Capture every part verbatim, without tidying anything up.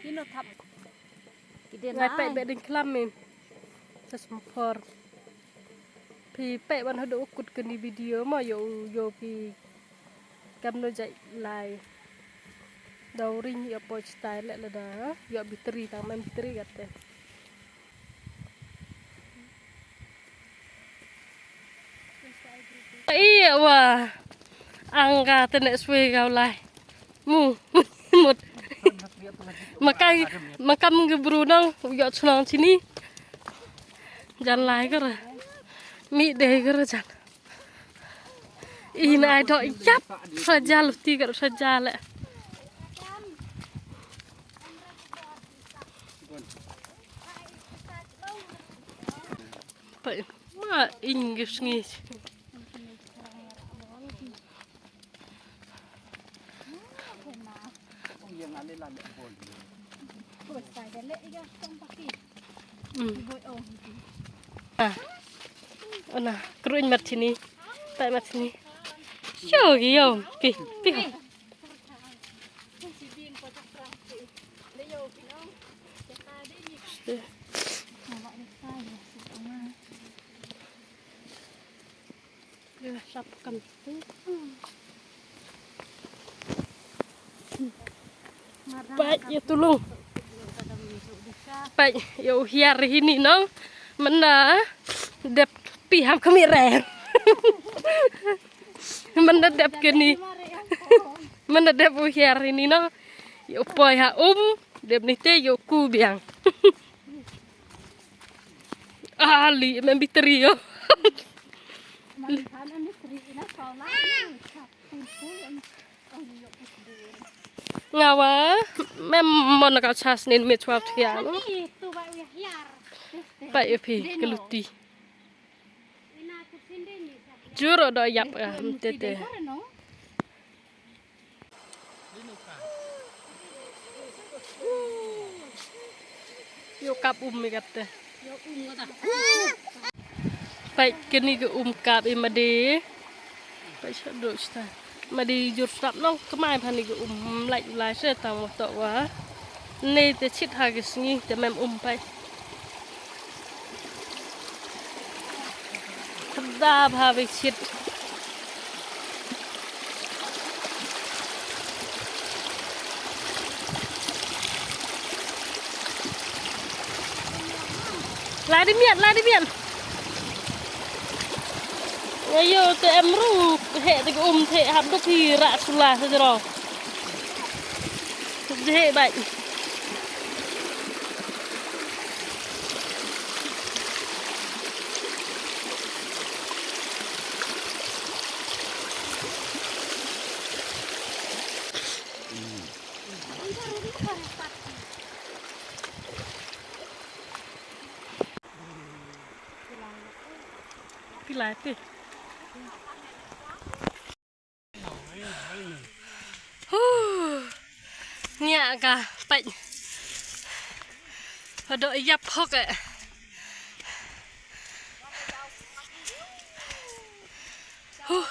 Ki no thap. Ki dei ngai peit bad ding khlam min. Sa sum por. Phi peit ban haduh u kut kani video mo, ïoh ïoh phi. Kam no jai lai. Dau ring ïa poi chitai leh lada ïoh bitri tang mem bitri kate. Iya wa. Angga tene swe gau lai. Mu mut. Makai makam ge bru nong ïoh chnong chini. Jan lai kere. Mi dei kere jan. Ina ai dok ïap. Saja luti kere saja leh. Peit ma ing ge sngi. Hmm. Ah. Ona kruin mat sini. Peit mat sini. Sho gi yo. Pi pi. Peit ïa tulung. Peit ïa u hiar hini nong. Mynda dep pi hap kami re. Mynda dep kini. Mynda dep u hiar hini nong. Ïa u poi ha um dep ni te ïa u ku biang. Ali mem bitri yo. Nga wa mem mon ka chas nin me chwa thia no. Pa yo phi keluti. Juro do yap ka tete. Yo kap um mi kap te. Peit kini ki um kap i madi. Peit sha duk sta. Madi jur sap nong kemai phani ki um lai lai se tang mo to wa. Ni te chit ha ki sngi te mem um peit. Khadar bha bik chit. Lai di miat, lai di miat. Ayo te em ru he te um te hap duk hi ra sula se jero. Te bai. Pilai pi. Huh. Ngiah ka peit. Haduh ïap hok eh. Huh.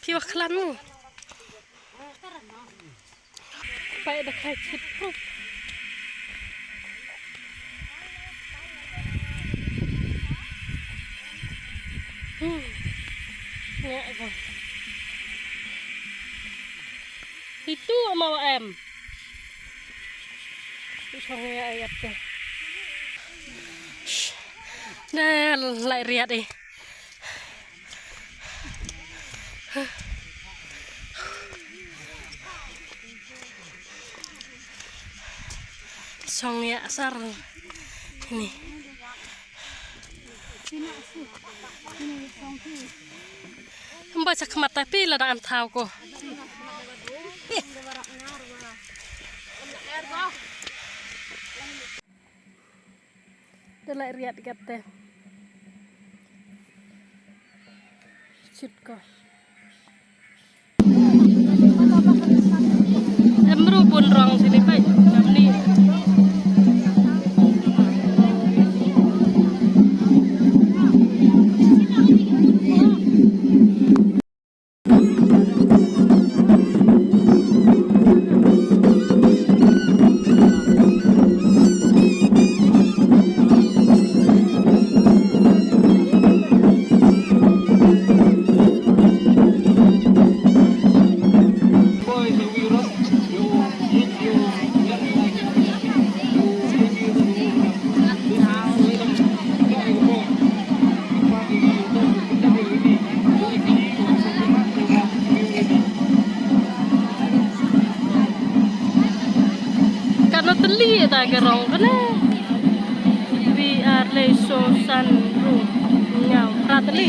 Phi wa khlan mu. Peit da khai chit prup. Hmm. Ngiah ko. Itu ama wa em. Song ya ayat te. Dah lai riat eh. Song ya sar ni. Mba chak mata pi la dang thaw ko. Te lai riat kat te. Chit ko. Li ta ka rong ka ne. Bi ar le so san ru. Ngau prat li.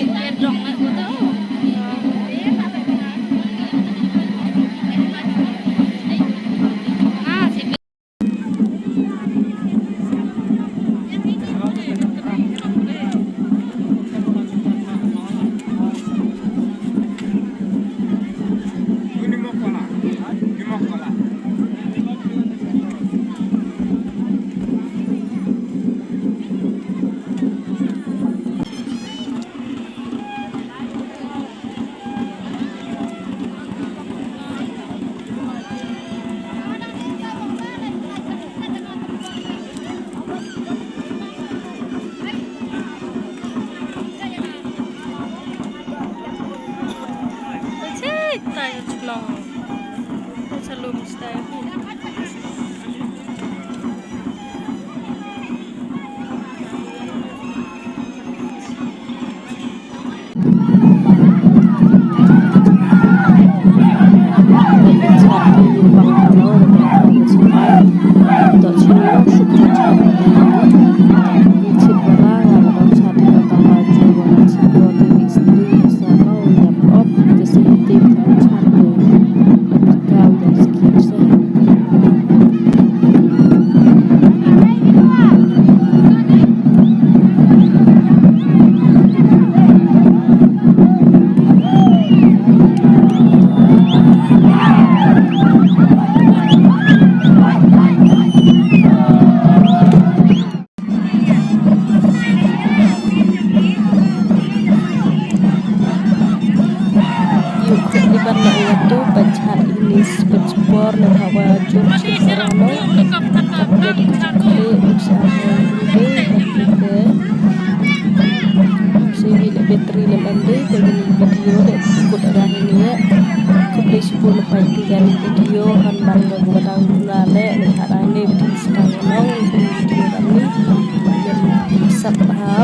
Yu kut liban na atu pachat ilis pachpor na hawa jur chit rano. Kapit kut kut usa mo guru de kapit ke. Siwi le battery lem ande te gini video de kut rani ne. Kut le sipur lepai tiga ni video han ban ga gua dang guna le le harani di stang nong video kami. Jadi sap ha.